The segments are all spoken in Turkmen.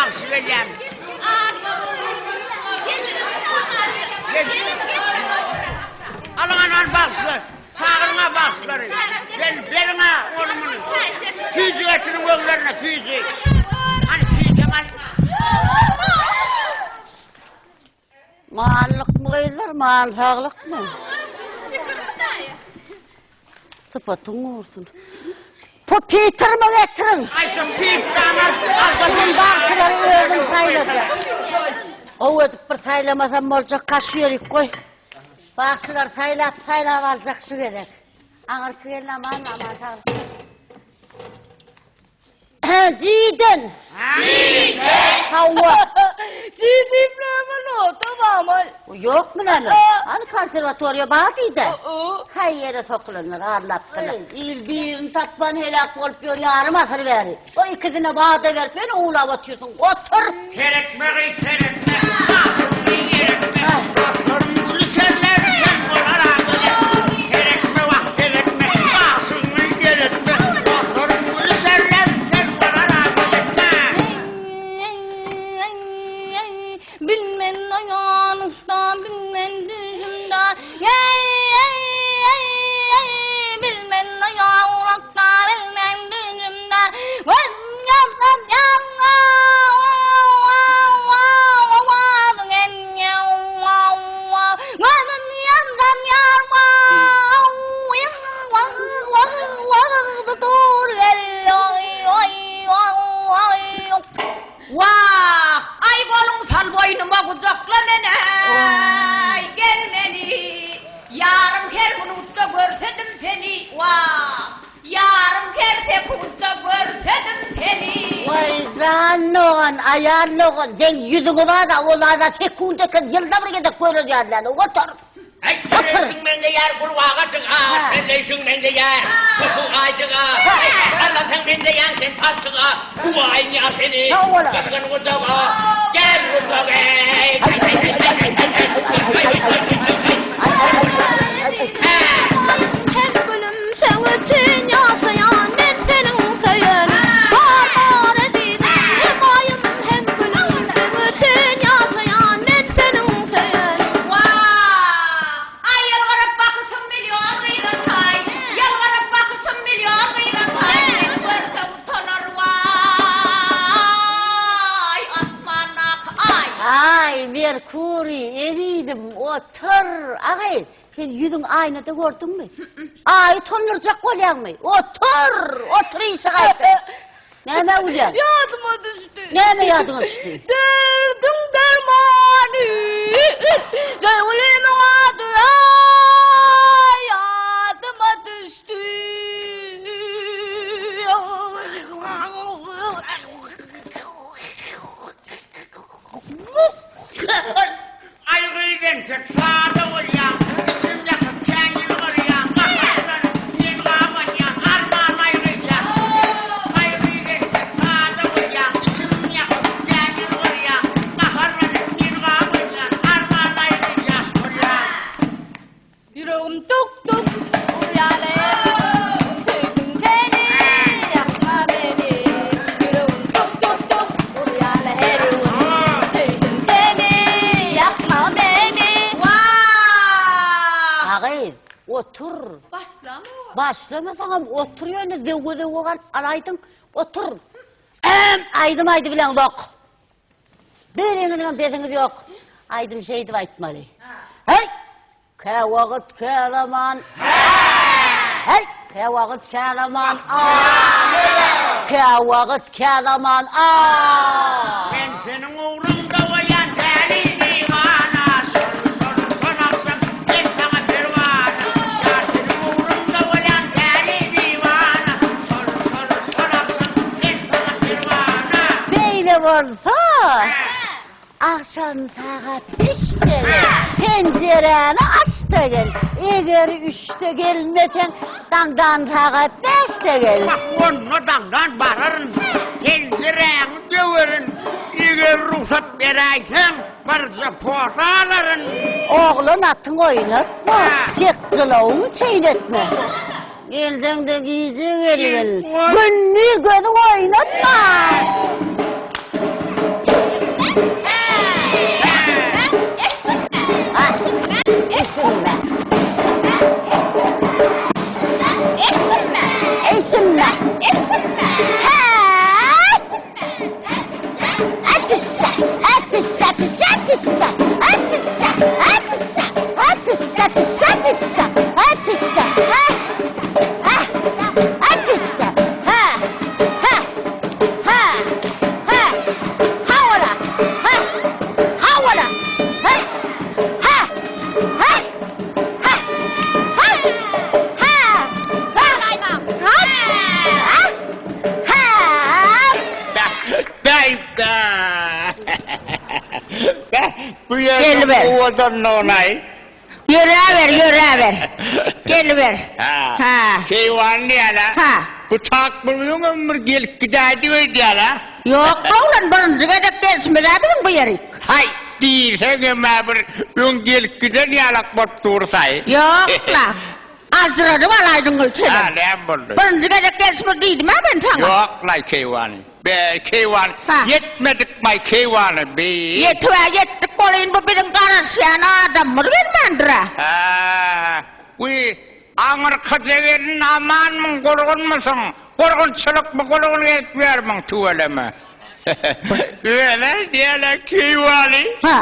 Bagşy gelýärmiş. Alyň anan bagşylar. Çagyryň-a bagşylary. Gel, beriň-a ony muny. Süýji getiriň öňlerine, süýji. Hany süýjem alyň. Manlykmy gyzlar, man saglykmy? Şükür Hudaýa. Sypatyň gursun. Pupitrimi getiriň. Aýsam pipkany Şu gün bagşylary özüm saýlajak. Gowy edip bir saýlamasam boljak, kaş ýörik goý. Bagşylary saýlap, saýlap aljak şu gezek. Aňyrky gelin aman, aman saglyk. Jiden. Jiden. Hawa. Jiden näme nota bamy? Ýokmy näme? Hany konserwatoriýa bar diýdi. Haý ýere sokulanlar arlapdylar. Il birini tapman heläk bolup ýör ýarym asyr bäri. O ikisine wada berip ýene uwlap otyrsyň. Otur. Seretme gyz seretme. Aşykly gerekme. Dostlarym gülüşerler sen olara göz etme. Seretme wah seretme. Aşygyňy gerekme. Dostlarym gülüşerler sen olara göz etme. Bilmen oýanykda, bilmen düşümde, Bilmen oýanykda, bilmen düşümde, Wah, aý goluň sal boýnuma gujakla men-äý, gel meni. Ýarym her minutda görsedim seni, wah, ýarym her sekuntda görsedim seni. Waý, jan dogan, aýal dogan, seň ýüzüňi bar-a, ol ada sekunt eken, ýylda bir gezek görer ýaly däl, otur. Aý, Elleýşiň meňzeýär gurbagajyga, Elleýşiň meňzeýär topugaýjyga, Gaharlansaň meňzeýäň sen palçyga, Guwaýyn ýar seni, gyzgyn gujaga, Gel gujaga, eý! Her günüm seň üçin ýaşaýan men seniň söýeniň Bar bar ezizim hem aýym hem günüm seň üçin ýaşaýan men seniň söýeniň. Wah! Aý ýylgyryp bakyşyň million gyza taý, Ýylgyryp bakyşyň million gyza taý, Seni görse utanar waý, asmandaky aý. Aý, Merkuriý, ezizim, otur, agy, sen ýüzüňi aýnada gördüňmi? Aýy utandyrjak bolýaňmy? Otur, otur işe gaýt. Nämä gülýäň? Ýadyma düşdi. Näme ýadyňa düşdi? Derdiň dermany Söýgülimiň ady aý ýadyma düşdi. Aý gyz entek sada bolýaň, Içim ýakyp kän ýylgyrýaň, Gaharlanyp men gabanýan, Arman aý gyz ýaş bolýaň. Aý gyz entek sada bolýaň, Içim ýakyp kän ýylgyrýaň, Gaharlanyp men gabanýan, Arman aý gyz ýaş bolýaň. Ýüregim duk-duk urýar Söýdüm seni, ýakma meni Ýüregim duk-duk-duk urýar her gün Söýdüm seni, ýakma meni Wah! A gyz, otur. Başlama. Başlamasaňam otur ýöne zöwwe-zöwwe galyp alaýdyň. Otur. Äm, aýdym aýdybileňzok. Biriňiziňem sesiňiz ýok. Aýdym şeýdip aýtmaly. Heý! Käwagt käzaman. Heý! Käwagt käzaman. Käwagt käzaman. Men seniň ugruňda bolýan däli diwana, Şol, şol, şol agşam men saňa perwana. Ýar seniň ugruňda bolýan däli diwana, Şol, şol, şol agşam men saňa perwana. Beýle bolsa, agşam sagat üçde gel, penjiräni aç-da gel. Eger üçde gelmeseň, daňdan sagat bäşde gel. Wah, onda daňdan bararyn, penjiräňi döwerin. Eger rugsat beräýseň, birje posa alaryn. Oglan atyň oýnatma, çek jylawyňy çeýnetme. Gelseň-de gije gelgin, gündiz gözüň oýnatma. Aý, beh, bu ýerde owadanlygyny-aý. Ýöräber, ýöräber. Geliber. Hä. Hä. Keýwany diýýän-ä. Hä. Bu tak bir öňem bir gelip gidäýdik öýdýän-ä. Ýok, oglan, birinji gezek gelşimiz-ä biziň bu ýerik. Haý, diýseňem-ä bir öň gelip giden ýalak bolup dursaý. Ýok-la. Aljyradyp alaýdyň gyz senem. Hä, näme boldy? Birinji gezek gelşimiz diýdim-ä men saňa. Ýok-laý, keýwany. Be, keýwany, ýetmedikmaý, keýwany, bi. Ýetib-ä ýetdik welin, bu biziň garaşýan adamymyz gelmändir-ä. Hä, wiý, aňyrkyja gelin amanmyň, gurgunmysyň? Gurgunçylykmy, gurgun gezip ýörmüň, tüweleme. Öz-ä diýýän-ä, keýwany. Hä.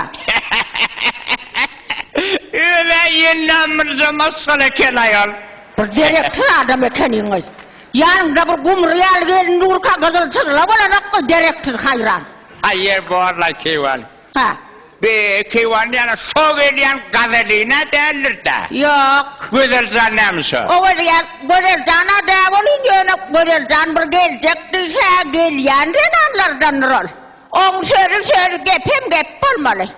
Öz-ä ýellän birje maşgala eken aýal. Bir dereksiz adam ekeniň-eý. Ýanyňda bir gumry ýaly gelin durka gyzyl çyzyla bolanokmy dereksiz haýran. Haý borlaý keýwany. Hä. Be keýwany ýa şo gelýän gazelina däldir-dä. Ýok. Gözeljan näme şo? O gelýän Gözeljan-a dä welin ýöne Gözeljan bir geljek diýse gelýän zenanlardandyr ol. Oň sözi söz gepem gep bolmaly.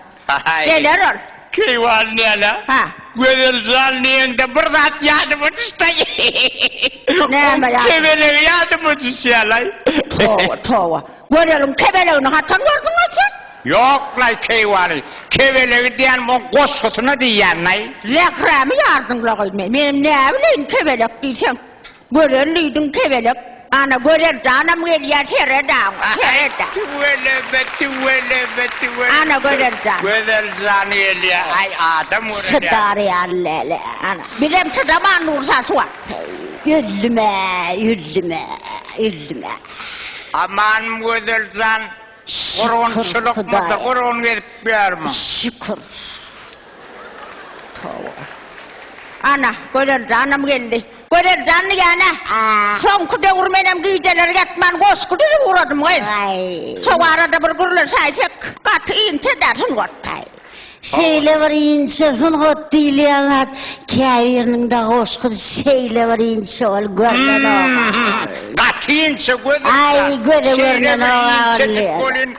Geler ol. Keýwany näle? Hä. Gözeljan diýeňde bir zat ýadyma düşdi. Näme ýadyňa? Kebelegi ýadyma düşýär-laý. Toba, toba. Gözeliň kebelegini haçan gördüň-aý sen? Ýok-laý, keýwany. Kebelegi diýýänim oň goşgusyna diýýän-laý. Zährämi ýardyň-la gyz. Menem näbileýin kebelek diýseň. Gözel diýdiň kebelek. Ana Gözel janam gelýär sered-ä oňa, sered-ä. Tüweleme, tüweleme, tüweleme. Ana Gözel jan. Gözel jan gelýär. Aý, adam görel ýaly. Çydar ýaly däl-ä. Ana, bizem çydaman dursa şu wagt. Öldüm-ä, öldüm-ä, öldüm-ä. Aman Gözel jan, gurgunçylykmydy, gurgun gezip ýörmüň. Şükür. Toba. Ana, Gözel janam geldi. Gözel jan diýýän-ä. Soňky döwür menem gijeleri ýatman goşgy düzüp ugradym gyz. Şo barada bir gürleşäýsek, gaty inçe-dä sungat. Şeýle bir inçe sungat diýilýän zat, käbiriniň dagy goşgusy şeýle bir inçe ol görnenok. Gaty inçe gözel jan. Aý, göze görnenok-a ol. Şeýle bir inçejik welin,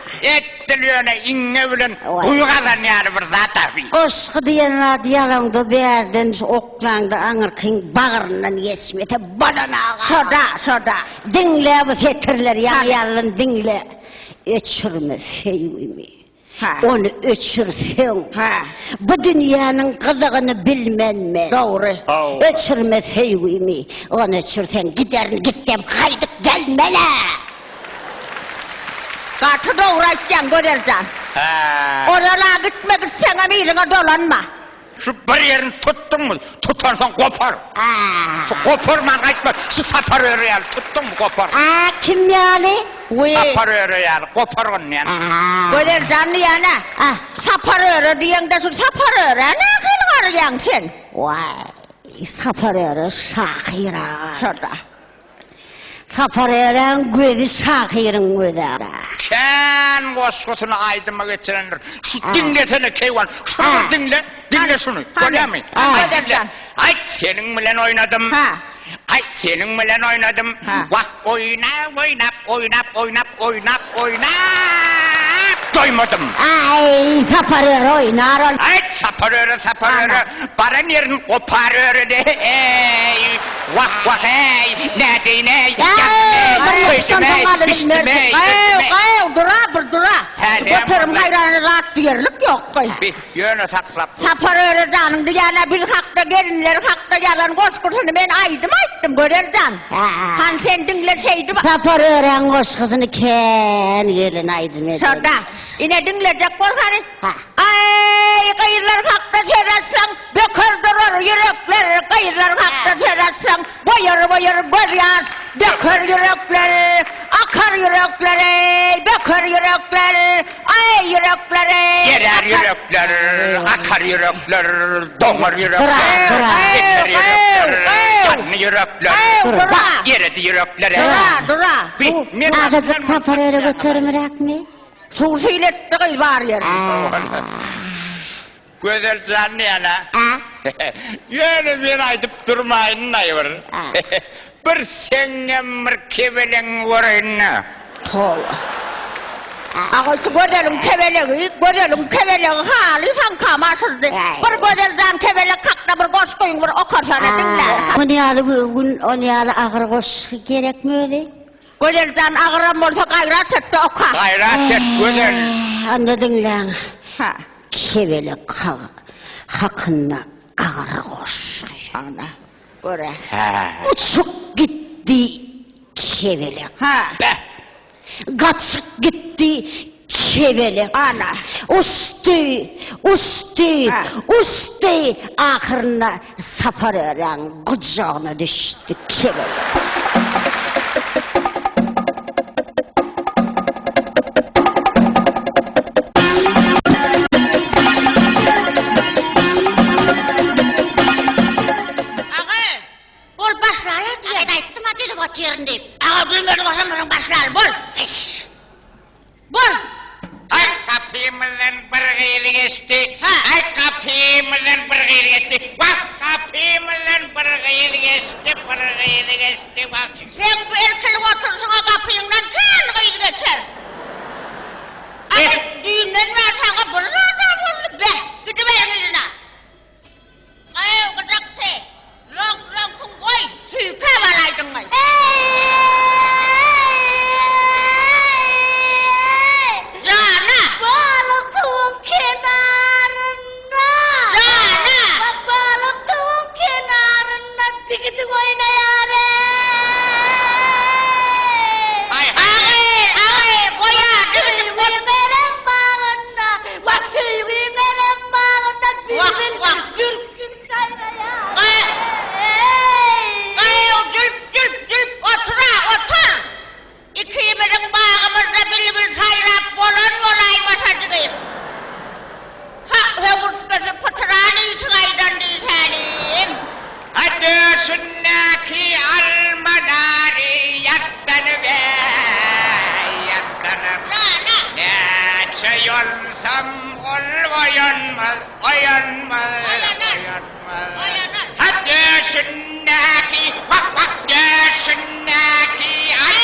Edil ýöne iňňe bilen guýy gazan ýaly bir zat abi. Goşgy diýen zat ýalaňda bärden oklaňda aňyrkyň bagryndan geçmese bolanok. Şoda, şoda. Diňle bu setirleri ýaňy ýazdym diňle. Öçürme söýgimi. Ony öçürseň. Bu dünýäniň gyzygyny bilmen men. Dogry. Öçürme söýgimi. Ony öçürseň giderin gitsem gaýdyp gelmen-ä. Gaty dogry aýtýaň Gözel jan. Hä. Ozal-a gitme gitseňem yzyňa dolanma. Şu bir ýerini tutduňmy, tutansoň gopar. Şu goparman gaýtma, şu Sapar öre ýaly tutduňmy gopar. A kim ýaly? Wiý. Sapar öre ýaly gopargyn diýen. Gözel jan diýýän-ä. Sapar öre diýeňde şu Sapar örä nähili garýaň sen? Waý, Sapar öre şahyr-a. Şo-da. Sapar Eräň gözi şahyryň gözi. Kän goşgusyny aýdyma geçirendir. Şu diňlesene keýwan. Şuny bir diňle. Diňle şuny. Bolýamy? Diňle. Aýt seniň bilen oýnadym. Aýt seniň bilen oýnadym. Wah oýnap oýnap oýnap oýnap oýnap oýnap doýmadym. Aý Sapar Ere oýnar ol. Aýt Sapar Ere Sapar Ere baran ýerini gopar öre-de eý. Wah wah eý, nädeýin eý, ýakdym eý, köýdüm eý, bişdim eý, Gaýew, gaýew, dura bir dura. Hä, näme Göterim boldy? gaýrany zat diýerlik ýok goý. Bi, ýöne saklap dur. Sapar öre janyň diýýän-ä biz hakda, gelinler hakda ýazan goşgusyny men aýdym aýtdym, Gözel jan. Hany sen diňle şeýdip. Sapar öräň goşgusyny kän gelin aýdym eden. Şo-da. Ine diňlejek bol hany. Aý, gyzlar hakda söz açsaň, Böker durar ýürekler, Gyzlar hakda söz açsaň, Boýur-boýur gözýaş döker ýürekler, Akar ýürekler, eý, böker ýürekler, Aý, ýürekler, eý, Erär ýürekler, akar ýürekler, Doňar ýürekler, eter ýürekler, Ýandy ýürekler, bak, eredi ýürekler, eý. Dura, dura. Bi, men Azajyk Sapar öre göterimräkmi? Suw sil etdi gyz bar ýerini. Gözel jan diýýän-ä. Ýöne men aýdyp durmaýyn-laý bir. Bir seňňem bir kebelegiňi göreýin-dä. Toba. Aga şu gözeliň kebelegi, gözeliň kebelegi halys aňkamy aşyrdy. Bir gözel jan kebelek hakda bir goşgyňy bir okasana diňläýin. Ony ýaly gün, ony ýaly agyr goşgy gerekmi özi? Gözel jan agyram bolsa gaýrat et-de oka. Gaýrat et Gözel. Onda diňläň. Ha. Kebelek hakynda agyr goşgy. Ana, gör-ä. Uçup gitdi kebelek. Ha. Beh. Gaçyp gitdi kebelek. Ana. Uçdy, uçdy, Ha. uçdy, ahyrynda Sapar öräň gujagyna düşdi kebelek. Aga, Bol başlaly diýen. Men aýtdym-a düzüp otyryn diýip. Aga düzmeli bolsa munuň başlaly bol. Gyş. Bol. Aý gapymyzdan bir gyz geçdi. Aý gapymyzdan bir gyz geçdi. Wah gapymyzdan bir gyz geçdi, bir gyz geçdi. Wah. Seň bu irkilip oturyşyňa gapyňdan kän gyz geçer. Aga düýnden bäri saňa bir zad-a boldy. Beh, gidiberiň yzyna. Gaý, gyjakçy, loňk-loňkuň goý, süýkäp alaýdyň-aý. Jana! Balyk suwuň kenarynda. Jana! Balyk suwuň kenarynda digidik oýnaýar-eý! Agy, agy, goý-a, digidik Söýgi merem bagynda, wah, söýgi merem bagynda bilbil jürk-jürk saýraýar. Gaý, jülp-jülp-jülp otur-a, otur! Ikimiziň bagymyzda bilbil saýrap bolan bolaýmasa jigim. Ha, höwürtgesi pytyran işi gaýdan diýsänim. Ha döşündäki almalary ýassanyp-eý, ýassanyp. Jana! Näçe ýolsam ol oýanmaz, oýanmaz, oýanmaz. Oýanar. Ha döşündäki, wah, wah, döşündäki al. Aý,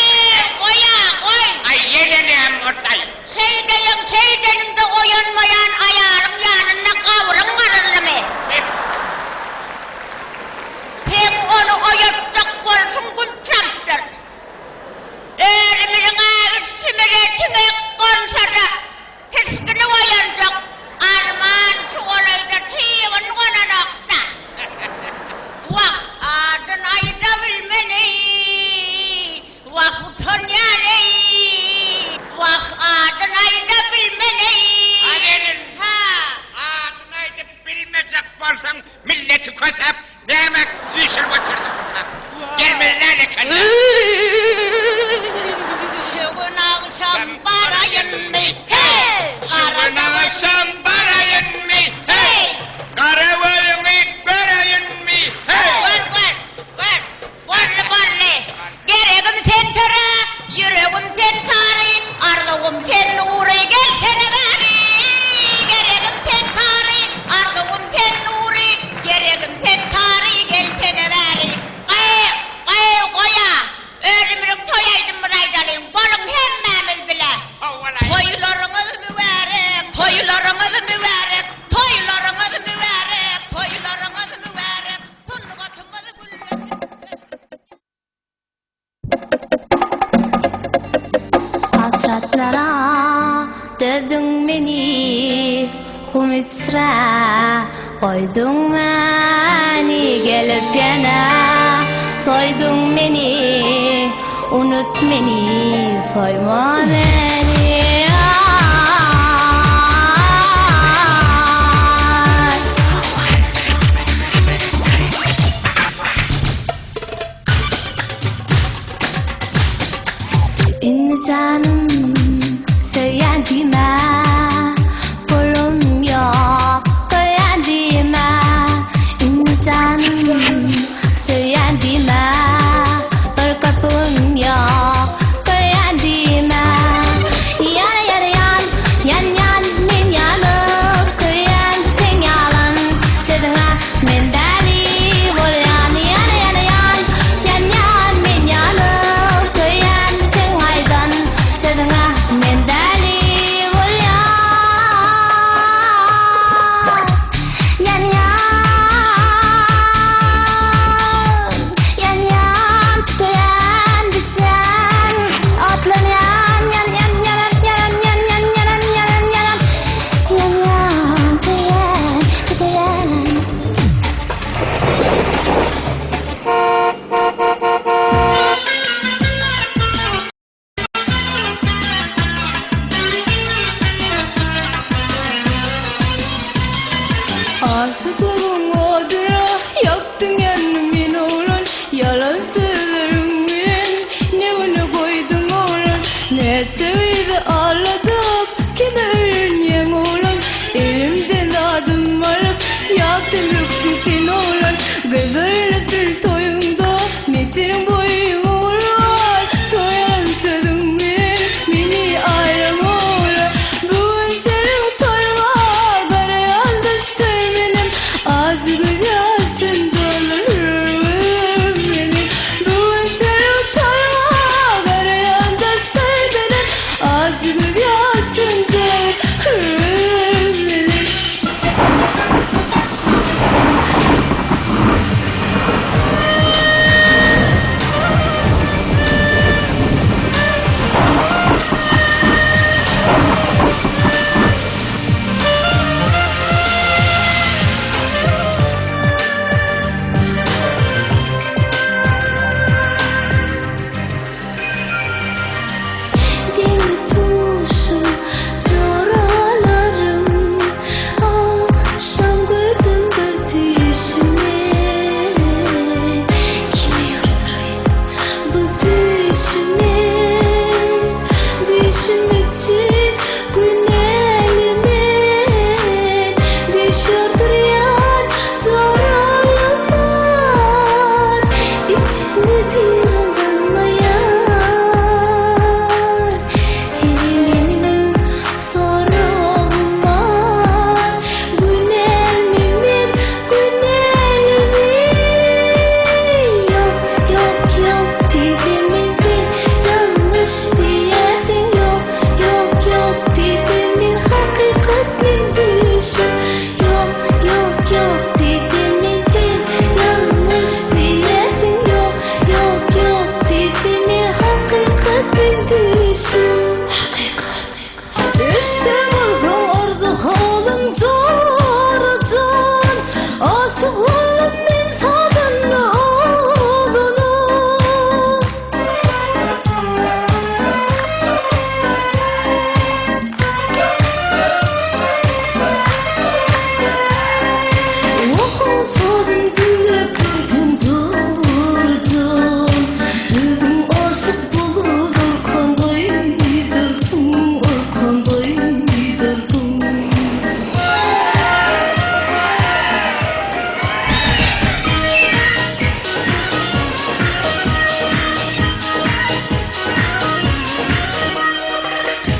goý-a, goý! Aý, ýene näme boldy-aý? Şeýdeýin, şeýdeniňde oýanmaýan aýalyň ýanynda gabryň garaldymy? Seň ony oýatjak bolşuň gülçampdyr. Özümiziň-ä üstümize çiňek gonsa-da, tisginip oýanjak, arman şu golaýda çybyn gonanok-da. Wah, adyny aýdabilmen-eý! Wah utanýan-eý! Wah adyny aýda bilmen-eý! A gelin! Ha! Adyny aýdyp bilmejek bolsaň, milleti kösäp, näme üýşürip otyrsyň bu tak? Gelmeli däl eken-dä. Şu gün agşam baraýynmy, heý! Şu gün agşam baraýynmy, heý! Gara gözüňi göreýinmi, heý! Gör, gör, gör! Boldy, boldy. Geregim sen töre, ýüregim sen çary, arzuwym sen nury, gelsene bäri. Geregim sen sary, arzuwym sen nury, geregim sen çary, gelsene bäri. Gaý, gaý, goý-a, özümiziň toý aýdymyzy aýdalyň, boluň hemmämiz bile. Toýlaryňyz mübärek, toýlaryňyz mübärek, toýlaryňyz mübärek, toýlaryňyz mübärek. Sungatymyz güllesin. Hasratlara dözdüň meni, Gum içre goýduň meni, Gelip ýene soýduň meni, Unut meni, soýma meni. Indi janym söýýän diýme Pulum ýok görýän diýme Indi janym söýýän diýme Bir köpügim ýok görýän diýme. Aşyklygyň oduna ýakdyň ýandy men oglan Ýalan sözleriň bilen ne güne goýduň oglan Näçe gyzy aldadyp kime öýlenýäň oglan Elimden zadym alyp ýatdan bökdüň sen oglan Gyzylly toýuňda men seniň boýuňa gurban Şo ýalan sözüň bilen meni aýrama oglan Bu gün seniň toýuňa garaýan daşdyr menem Ajy gözýaşdan dolar ýüregim menem Bu gün seniň toýuňa garaýan daşdyr menem Ajy gözýaşdan dolar ýüregim menem. Deňi-duşum, joralarym, Agşam gördüm bir düýşümde. Kime ýorduraýyn bu düýşümi? Düýşüm üçin günäli men. Düýş ýordurýan joralarym bar, Içinde birim ganmaýar. Seni meniň soragym bar. Günälmi men, günälimi? Ýok, ýok, ýok diýdim men sen ýalňyş diýersiň ýok, ýok, ýok diýdim men hakykat men düýşüm ýok, ýok, ýok diýdim men sen ýalňyş diýersiň ýok, ýok, ýok diýdim men hakykat men düýşüm hakykat. Eşden bolsaň arzy-halyň jora jan, Aşyk boldum men sadylla oglana. Ohuň sazyn diňläp dursun jora jan, Özüň aşyk bolup arkan gaýdarsyň, arkan gaýdarsyň.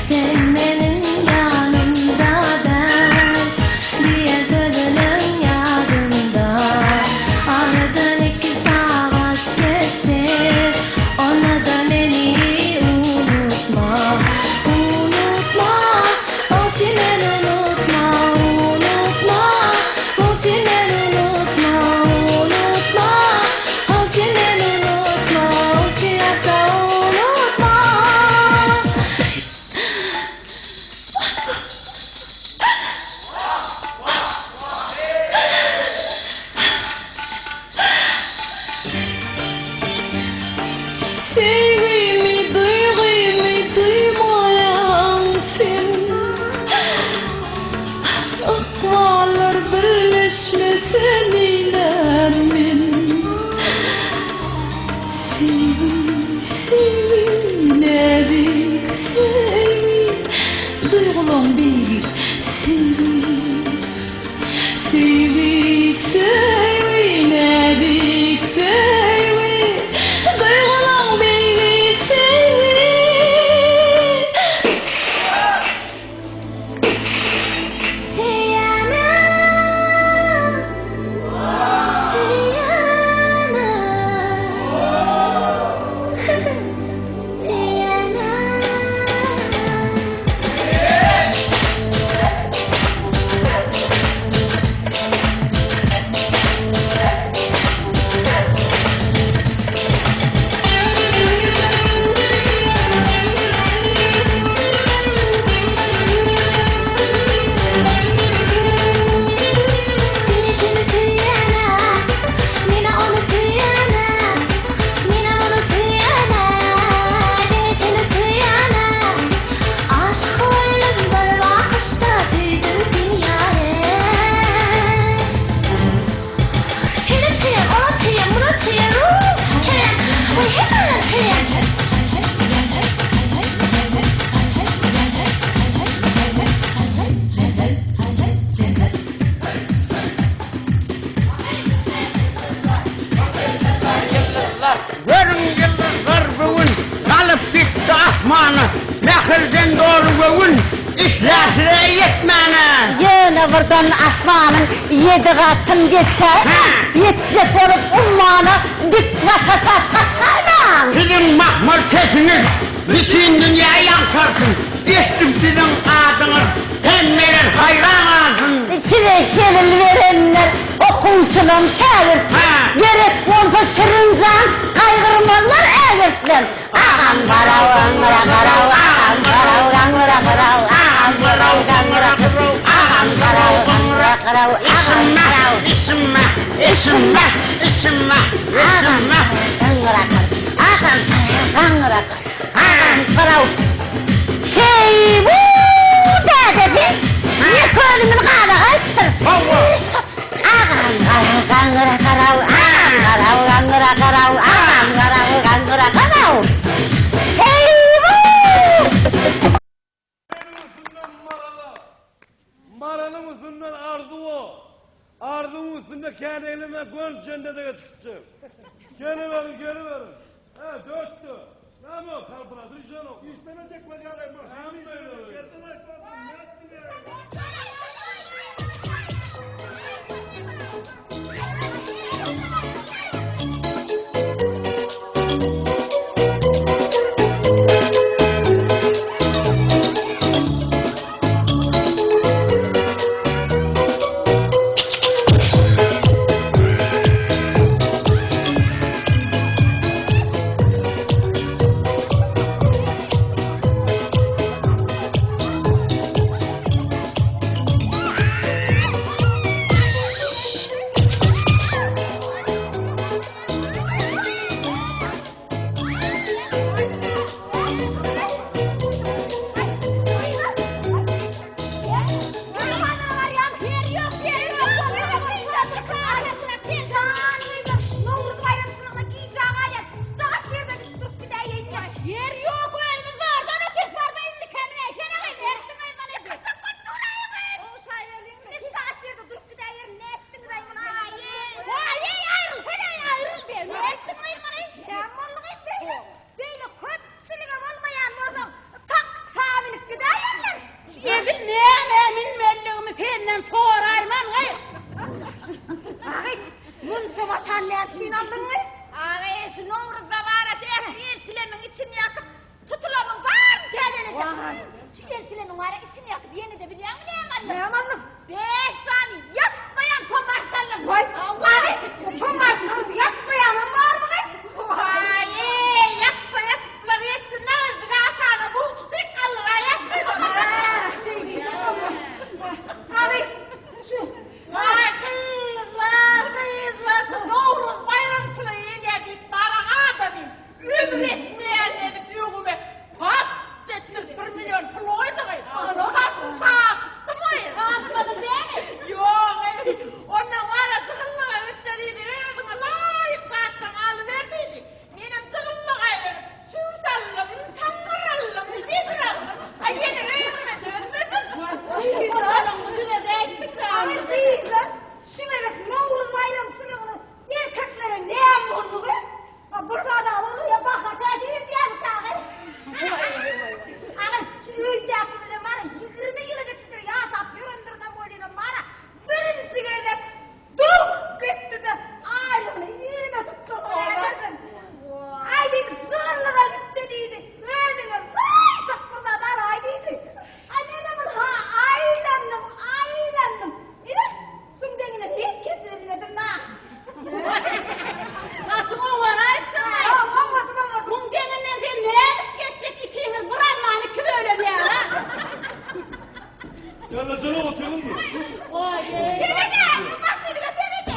Sen meniň ýanymda däl, diýen sözleň ýadymda. Aradan iki sagat geçdi, onda-da meni unutma. Unutma, o meni unutma, unutma, o meni unutma, unutma, o meni unutma, o unutma. Söýgimi, duýgymy duýmaýaň sen. Ykballar birleşmese neýlär men? Söýgi, söýgi, näzik söýgi, Duýgulaň beýgi, söýgi. Söýgi, söýgi, näzik söýgi, Duýgulaň beýgi, söýgi. Söýýänim. göwün islär size ýetmäne. Ýöne birden asmanyň ýedi gatyn geçäýmäň, ýetjek bolup ummana dik başa şap gaçaýmaň. Siziň mahmal sesiňiz bütin dünýä ýaň salsyn, eşdip siziň adyňyz hemmeler haýran galsyn. Size hezil berenler okuwçylam şägirtler, gerek bolsa şirin jan gaýgyrmazlar ägirtler. Agam garaw gaňňyra garaw agam garaw gaňňyra garaw agam garaw gaňňyra garaw agam garaw gaňňyra garaw agam garaw Işimme işimme işimme agam işimme gaňňyra garaw agam gaňňyra agam garaw Heý wuu dädesi ne kölümiz gala gaýypdyr Hawa. Agam garaw gaňňyra garaw agam garaw gaňňyra garaw agam garaw gaňňyra garaw Heý wuu. Meniň üstümden Marala, Maralyň üstünden Arzuwa, Arzuwyň üstünde kän egleme gön jennete geçip gitjek. Geliberiň, geliberiň. He, dörtde. Näme o, kalkulator işenok. Işlemejek bolýar-aý maşyny. Geldiler, Edil näme münmelidigimi senden soraýman gaý. Agy, munça watan näme üçin aldyňmy? Agy, şu Nowruzda bara şu ähli eltilemiň içini ýakyp, tutulamyň baryny täzelejek. Şu eltilemiň bara içini ýakyp, ýene-de bilýäňmi näme aldym? Näme aldyň? Bäş sany ýatmaýan pombarsyz aldym. Waý, agy, bu pombarsyz ýatmaýanam barmy gyz? Waý, ýatsa ýatyplar ýetsinler, biz aşaga bug tutyk galdyraýas gyz. Şeý diýseň bolýar. Agy, şu Waý gyzlar, gyzlar, şu Nowruz baýramçylygy gelýär diýip baran adamym ömür etmeýän edip öňüme pat etdirip bir million pul goýdugy. Tas çaşypdym-oý. Çaşmadyň dämi? Ýok-eý. Ondan wara jygyllyga gitde diýdi, özüňe laýyk zatdan alyber diýdi. Menem jygyllyga aýlanyp, süýt aldym, tamdyr aldym, bedr aldym. Aý, ýene öýerime dözmedim. Agy gyzlar, şu gezek Nowruz baýramçylygyny erkeklere näme boldy gyz? Bir zada boldy, bahar täsir edýärmikä agy? Agy, şu öýdäkilerem bar, 20 ýyla geçipdir ýaşap ýörendirinem welinem bar, birinji gezek Döwük gitdi-de, aýlygyny elime tutdurdy näderdim. Aý diýdi, jygyllyga gitdi diýdi. Özüňe laýyjak bir zat alaý diýdi. Aý menem ynha aýlandym, aýlandym. Ine, şuň deňine hiç keçirilmedim-dä. Gaty oňaraýypsyň-aý. Oňardym, oňardym. Muň deňinden sen nädip geçjek ikiňiz bir almany iki bölenýäň-a? Ýallajaly oturyň bu. Serede, bu maşynyňa serede.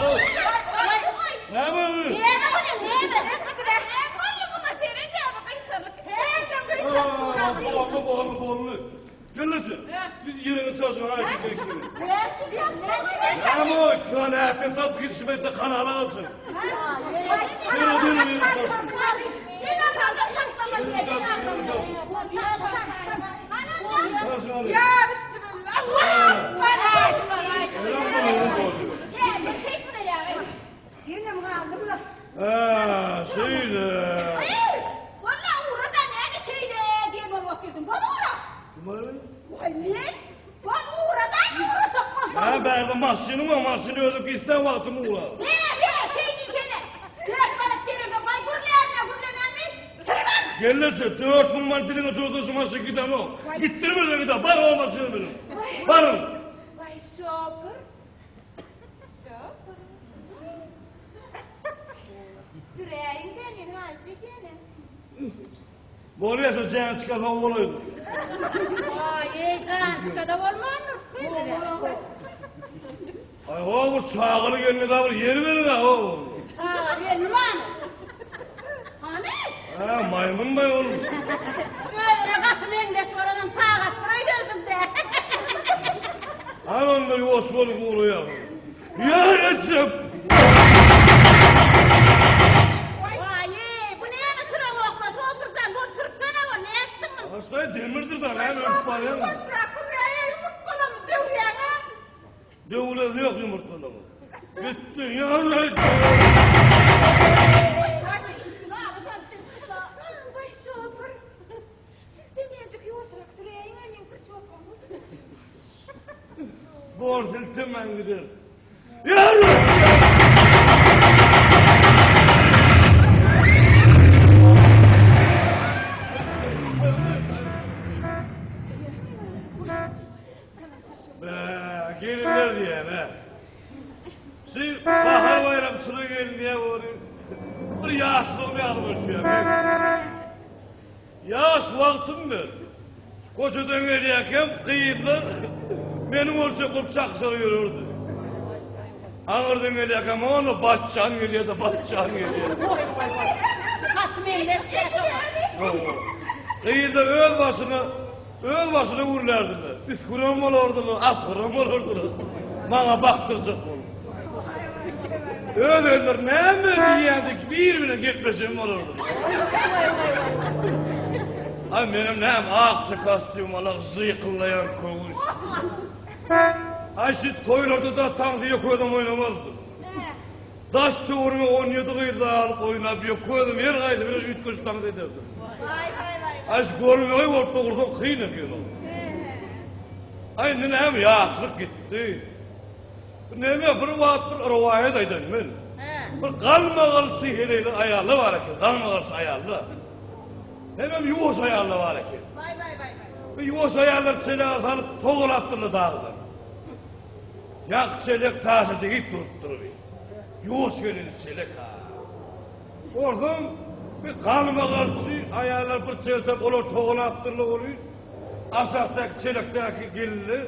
Näme bu? Näme bu, näme? Näme boldy muňa serede, bu gyşarlyk. Hellem gyşaryp dur. Boldy, boldy, boldy. Ýallaja, biz ýeriňi çalşyň, aýşy bekini. Näme o? Kan äpet zat gitişmekde kanala alçyn. Çalşyň aly. Ya bismillah. Ýeňňem galdym-la. Ha, şeýle. Valla uğra da näme şeýle diýip otyrdyň. Bol uğra. Kim aly? Waý men Bol ugradaý ugrajak bolsaň. Hä bärde maşynyň bar, maşyny özüm islän wagtym ugrar. Be, be, şeý diýsene. Dört manat berende baý gürlärine gürlemenmi? Sürüber! Gelneje, 4000 manat diliňe çozsa şu maşyn gidenok. Gitdirmesen gider, bar o maşyny münüň. Baryň. Waý şopur. Şopur. Süräýiň de men haýyş edýän-ä. Bolýa şu jançka soň bolaýyn. Waý, eý, jançka-da bolmandyr, gyz. Aý, ho, bir çagaly gelne da bir ýer beriň-ä, ho. Çagaly gelni barmy? Hany? Hä, maýmyn baý ol. Özüne gaty meňzeş bolanam çagasydyr öýderdiň-dä. Hany onda ýuwaş bolup ugraýar. Ýar etjek! Waý, bu näme süreňokla, şopurjan, bol sürtsene, bol, nätdiň muny? Aslay demirdir da, näme öpüp barýaň? Boşrak gürläýe, ýumurtgalam döwýäň-ä. Döwülen ýok ýumurtgalaň. Gitdi, ýar etjek! Waý, şopur, siltemenjik ýuwaşrak süräýiň-ä, meň pyrçokam. Bor siltemän gider. Be, gelinler diýýän, hä. Şu bahar baýramçylygy gelinýä bory. Bir ýaşlygym ýadyma düşýär. Ýaş wagtym men. Koçeden gelýärkäm gyzlar meni görjek bolup çakyşar ýörerdi. Aňyrdan gelýärkäm onda Batjan gelýär-de, Batjan gelýär. Gaty meňzeş däl şoňa. Gyzlar öz başyna, öz başyna gürlärdiler. Üsgüren bolardylar, asgyran bolardylar. Maňa bakdyrjak bolup. Öz özleri näme diýýändiki bir bilen gepleşen bolardylar. Aý menem näme akja kostýum alak jykyllaýan köwüş. Aý şu toýlarda-da taňsy ýeke özüm oýnamazdym. Daş töwerege 17 gyz alyp oýnap ýeke özüm her haýsy bilen üýtgeşik tans ederdim. Aý şu görmegeý bolup dogursaň kyn eken ol. Aý indi näme ýaşlyk gitdi. Neme bir wagt bir rowaýat aýdan men. Bir galmagalçy heleýli aýallar bar eken, galmagalçy aýallar. Hemem ýuwaş aýallar bar eken. Waý waý waý waý. Bu ýuwaş aýallar çelege salyp togalapdyrlar dagdan. Ýaňky çelek daşa degip durupdyr bi. Ýuwaş geleli çelek ha. Onsoň bir galmagalçy aýallar bir çeltek olar togalapdyrlar ony. Aşakdaky çelekdäki gelinler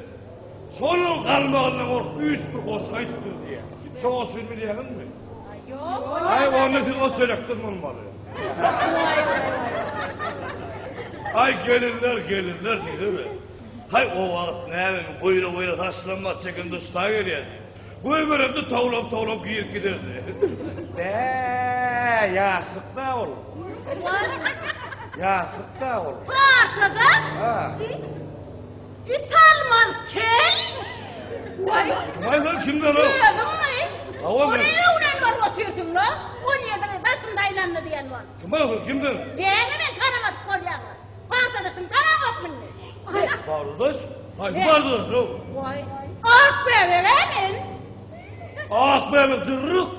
şonuň galmagyndan gorkup üýşüp bir goşgy aýdypdyr diýýär. Şo goşgyny bilýäňizmi? Ýok. Aý, onda siz o çelekden bolmaly. Aý, gelinler, gelinler diýsene. Haý, o wagt näme, goýra-goýra saçlanma, çekende şta gelýärdi. Goýberende towlap-towlap girip giderdi. Bä, ýaşlyk-da ol. Ýaşlyk-da ol. Partadaş! Ha. It almaz kel! Waý. Kim aýdan, kimden ol? Özüňmi? Hawa, men. Ony öwren bolup otyrsyň-la. On ýediňi daşymda aýlandy diýen bol. Kim aýdan, kimden? Näme men tanamadyk bolýaňmy? Partadaşyň tanamok indi. Partadaş? Haýsy partadaş o? Waý. Ak bäbek-ä men. Ak bäbek jyrryk.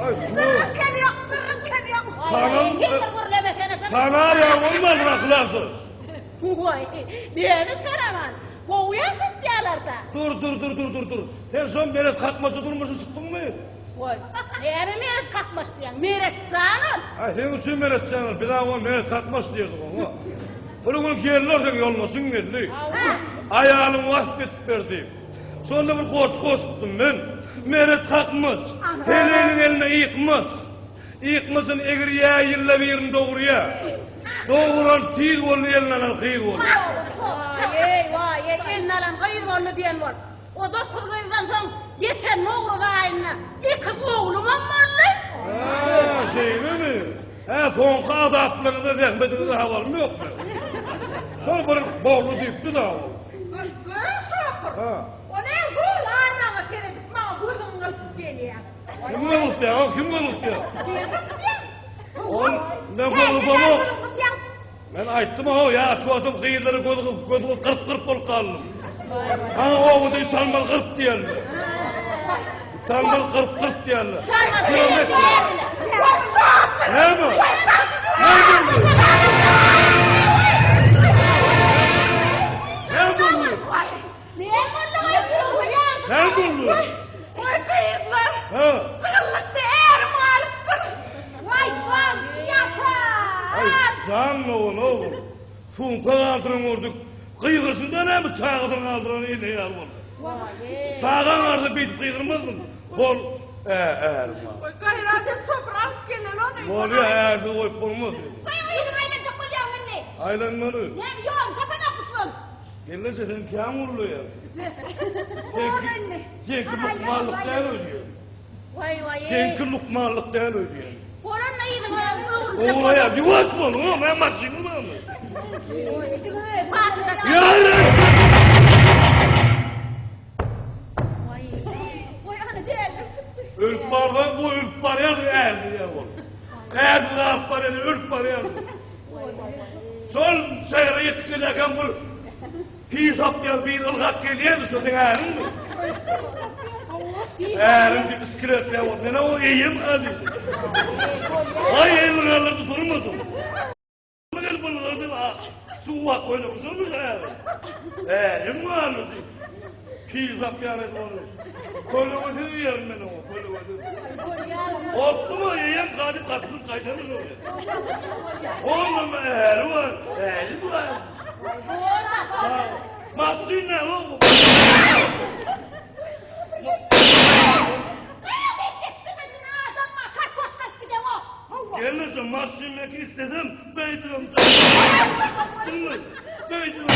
Aý, Jyrryk kem ýok, jyrryk kem ýok. Tanam. Ýeter gürlemesene. Tanar ýa bolmaz rakylarsyz. Waý, näme tanaman? Gowy ýaşatýarlar-da. Dur, dur, dur, dur, dur, dur. Sen şo Meret kakmaçy durmuşa çykdyňmy? Waý, näme Meret kakmaç diýýäň? Meret jan ol. Aý, seň üçin Meret jan ol. Biz-ä oňa Meret kakmaç diýerdik oňa. Bir gün geldi seň ýoldaşyň geldi. Aýalyň wasp edip berdi. Şonda bir goşgy goşupdym men. Meret kakmaç, heleýiň eline ýykmaç. Ýykmajyny egirýä, ýylda birini dogurýa. Dogran tiz boldy, eline alan gyz boldy. Waý-eý, waý-eý, eline alan gyz boldy diýen bol. O dokuz gyzdan soň geçen Nowruz aýynda iki oglumam boldy. Hä, şeýlemi? Hä, soňky azaplaryňyzda zähmetiňizden habarym ýok meniň. Şol bir boldy diýipdi-dä ol. Gör, şopur. O ne hol aýnaňa seredip maňa gözüňi gylyp gelýäň. Kim gylypýar, o kim gylypýar? Sen gylypýaň. Ol, men gylypamok. Sen gylypýaň. Men aýtdym ho, ýaş wagtym gyzlara göz gyp, göz gyp, gyrp gyrp bolup galdym. Maňa obada utanmaz gyrp diýerler. Utanmaz gyrp gyrp diýerler. Kilometr. Näme? Näme boldy? Näme boldy? Näme boldy? Oý gyzlar! Ha. Çygyllykda ärim galypdyr. Waý, bam, ýatan! Aý, jan dogan ogul. Sumka galdyran gördük. Gygyrşynda näme çagasyny galdyran ene ýaly boldy. Çagaň ardy beýdip gygyrmazdyň. Bol, ä, ärim gal. Oý, gaýrat et, çopur alyp geleli ony. Bolýa, ärsiz goýup bolmaz. Goý, yzyňa aýlanjak bolýaň indi. Aýlanmaly. Näme, ýoluny tapanokmyş bol. Gelneje sen kän gürleýäň. Seňki, seňki lukmanlyk däl öýdýän. Waý, waý. Seňki lukmanlyk däl öýdýän. Bolanda yzyňa öwrüljek. Ograýa, ýuwaş bol, o, men maşynyň barmy? Ölüp barýan bu ölüp barýan ärdi ýa bol. Ärdi alyp barýan ölüp barýan. Şol şähere ýetip gelýärkäm bir pir tapýar, bir ylgap gelýärdi, şo seň äriňmi? Ärim diýip iskelet ýa bol. Men o eýem galdy. Aý elini galdyrdy durmadym. Gel bulgurdy suwa koýduk şumy äri? Ärim galdy diýip. Pir tapýar edi ony. Kölegesiz iýerin men oňa, kölegesiz. Gorkdum-a, eýem gadyp gaçyp gaýdany şol. Onuň äri bar, äri bar. Maşyn näme o? Gelneje maşyn meki istesem beýdibem. Tutdunmy? Beýdibem.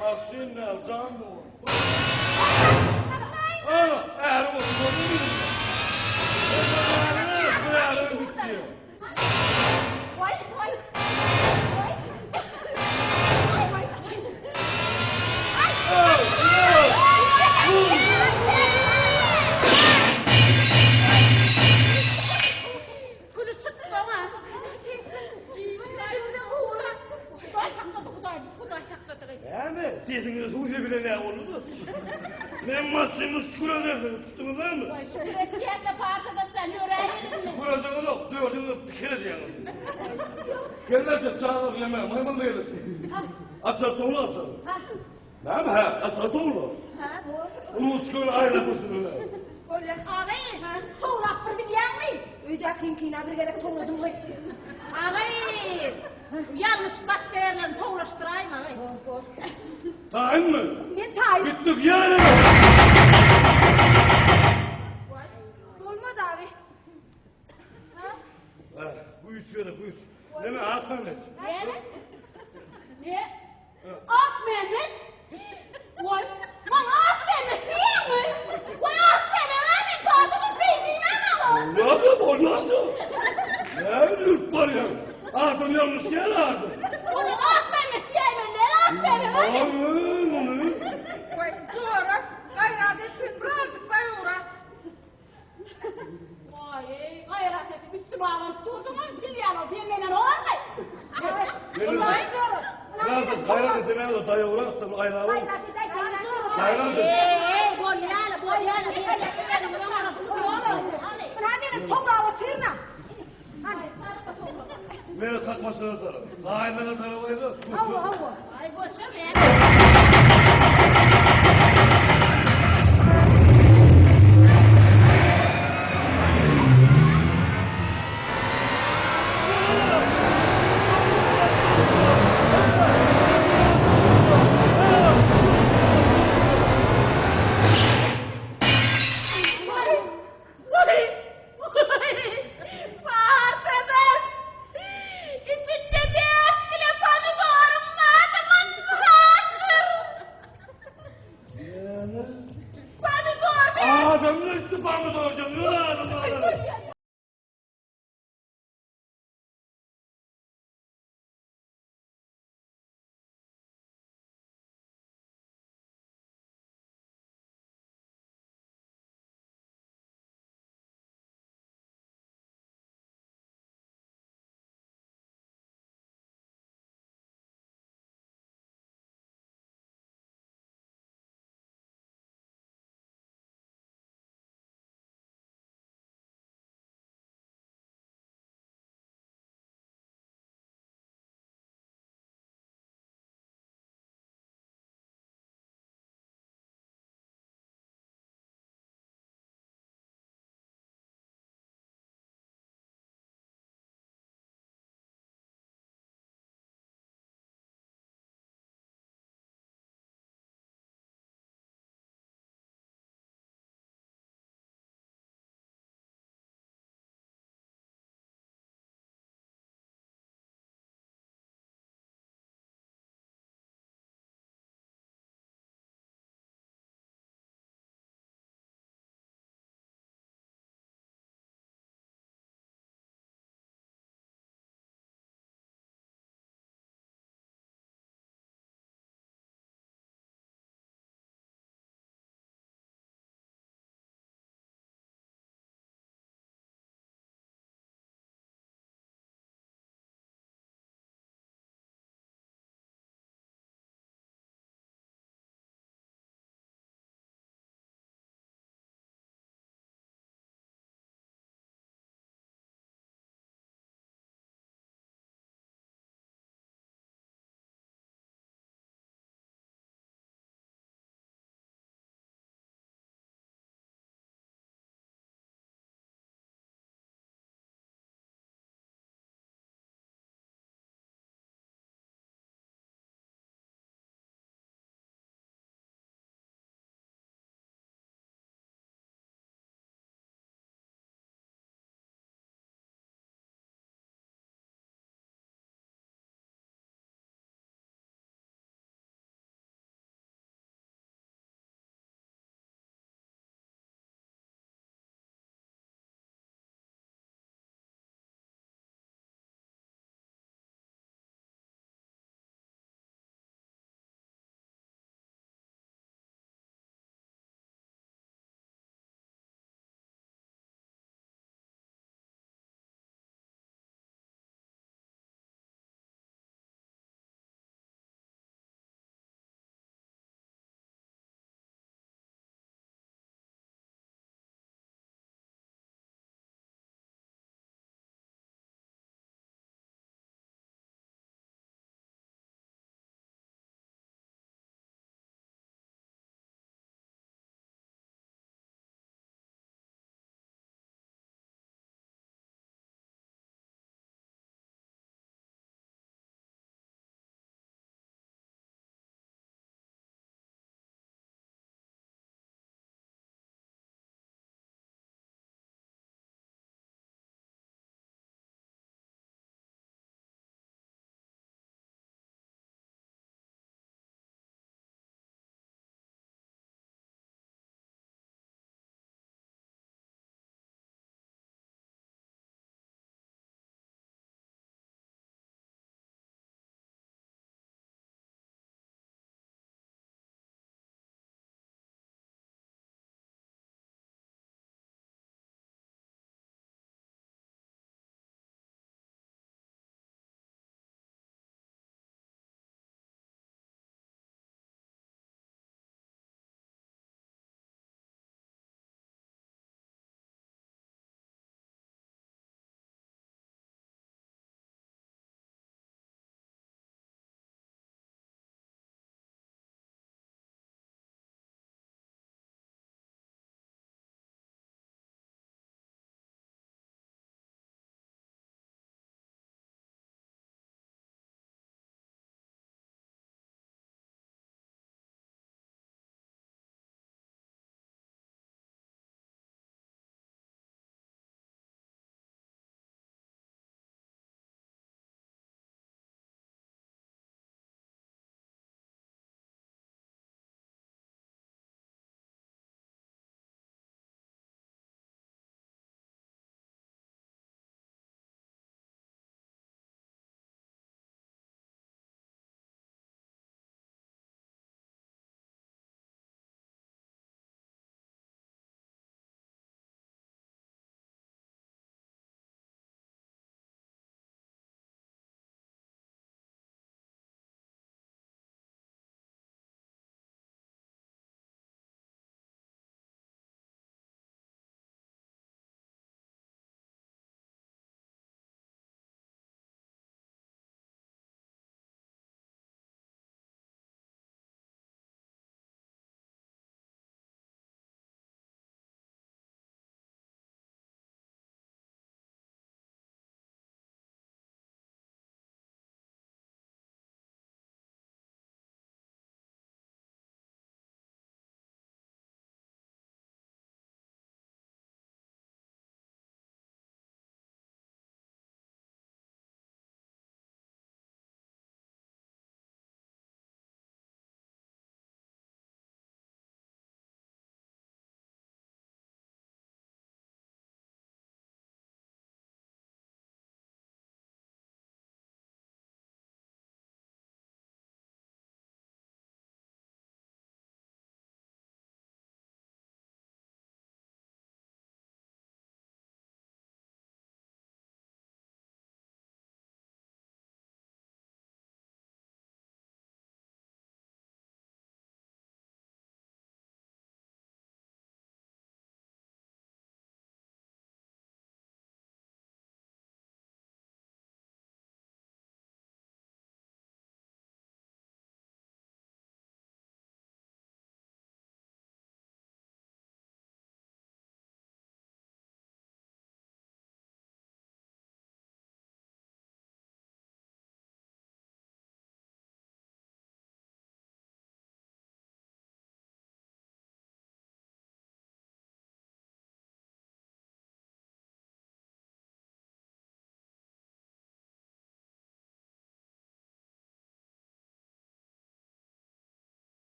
Maşyn näme jan bu? Ana, äri bolsun, gördüňmi? Bu äri bitdi. Näme? Sesiňize suw sepilen ýaly boldy-da. Men maşynymy şükür edersiňiz, tutduňyzmy? Şükür etýän-de partada-şan ýöräýelim. Şükür edeňizok, dördüňiz pikir edýäňiz. Gelneje, çaga ýeme, maýmyn gelneje. Açar towla açar. Näme hä? Açar towla. Ruçkany aýlap göçürene. Bolýar. Agay, towlap bir bilýäňmi? Öýdäkiňkine bir gezek towladym goý. Agay, ýalňyş başga ýerlerini towlaşdyraýma agay. Taýynmy? Men taýyn. Gitdik ýere. Bolmaz abi. Güýç gerek, güýç. Neme, Akmämmet? Näme? Ne? Akmämmet? Waý, maňa Akmämmet diýýäňmi? Waý, Akmämmet, a men partada beý diýmän maňa. Bolýar-da, bolýar-da. Näme ürüp barýaň? Adam ýalňyşýar adam. Onuň Akmämmet diýäýmen, näme Akmämmet? Aý, muny. Waý, jora, gaýrat et sen birazjyk baýura. Waý, gaýrat edip üstüme abanyp durduňam, pil ýaly sen menden ormy? Waý, jora. Biraz gaýrat et, demä-de daýawrak da aýlaw. Gaýrat et. Eý, bolýar, bolýar. Ynha meni towlap otyryn-a. Meni kakmasyna tarap. Gaýynyna tarap aýla. Hawa, hawa. Aý, goçam, näme?